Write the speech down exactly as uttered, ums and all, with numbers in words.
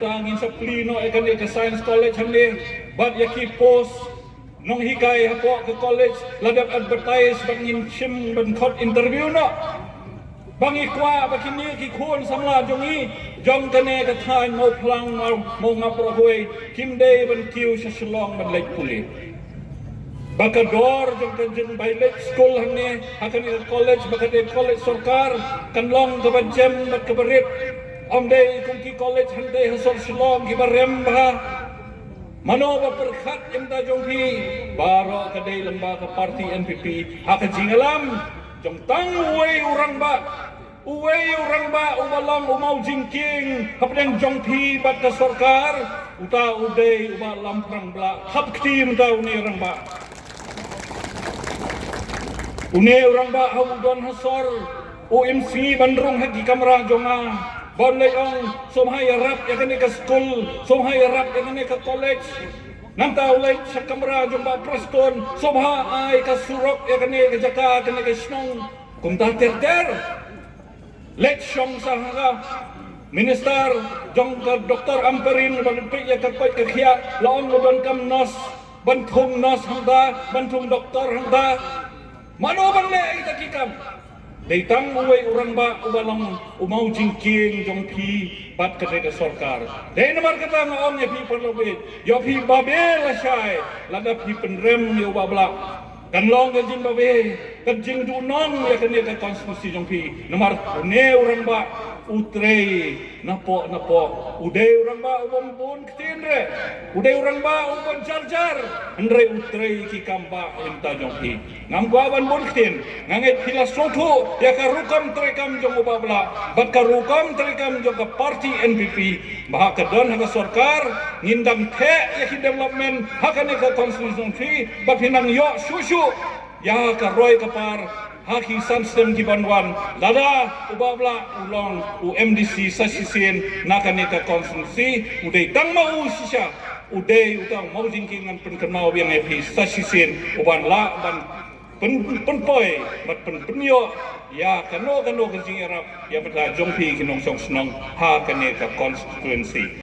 Tang ngin sa plie noh ïa kane ka Science College hangne bad ïa ki post nonghikai hapoh ka college la dep advertise bad ngin shim ban khot interview noh. Ba ngi kwah ba kine ki khun samla jong ngi jong kane ka thaiñ Mawphlang, Maw, Mawngap Rawhoi kim dei ban kiew sha Shillong ban leit pule. Ba ka dor jong ka jingbai leit skul hangne ha kane ka college ba ka dei college sorkar kan long kaba jem bad kaba rit. Ym dei kum ki college hangtei ha sor Shillong kiba rem bha. Mano ba pyrkhat ïa kata jong phi? Baroh ka dei lyngba ka party N P P ha ka jingïalam jong tang uwei u rangbah. Uwei u rangbah uba long u mawjingkieng hapdeng jong phi bad ka sorkar, uta u dei u Bah Lamphrang Blah. Thap kti mynta une u rangbah. Une u rangbah ha u don ha sor, u im sngi ban rung ha ki kamra jong nga ban leit ong, sngewbha ïarap ïa kane ka skul, sngewbha ïarap ïa kane ka college. Nangta u leit sha kamra jong Bah Prestone, sngewbha ai ka surok ïa kane ka jaka, kane ka shnong. Kumta ter ter. Leit shong sa ha ka minister jong ka Doctor Ampareen ban peit ïa ka koit ka khiah, la ong u donkam nurse ban thung nurse hangta, ban thung doctor hangta. Mano ban leh ïa kita ki kam? Dei tang uwei u rangbah uba long u mawjingkieng jong phi bad kane ka sorkar. Dei namar kata nga ong ïa phi paralok, ïa phi babe lashai lada phi pynrem ïa u Bah Blah. Kan long ka jingbabe, ka jingduhnong ïa kane ka constituency jong phi. Namar une u rangbah u trei napoh napoh. U dei u rangbah u bym bun ktien re. U dei u rangbah u bym jar jar. Hynrei u trei ki kam bah ïa mynta jong phi. Ngam kwah ban bun ktien. Nga ngeit phi la sngewthuh ïa ka rukom treikam jong u Bah Blah bad ka rukom treikam jong ka party N P P. Ba ha ka don ha ka sorkar ngin dang theh ïa ki development ha kane ka constituency, ba phin nang ïoh shuh shuh ïa ka roi ka par ha ki san snem ki ban wan. Lada u Bah Blah u long u M D C sa shisien na kane ka constituency, u dei tang ma u shisha, u dei uta u mawjingkieng. Ngan pynkynmaw biang ïa phi sa shisien u ban lah ban pyn, pynpoi bad pyn, pynïoh ïa kano kano ka jingïarap ïa bynta jong phi ki nongshong shnong ha kane ka constituency.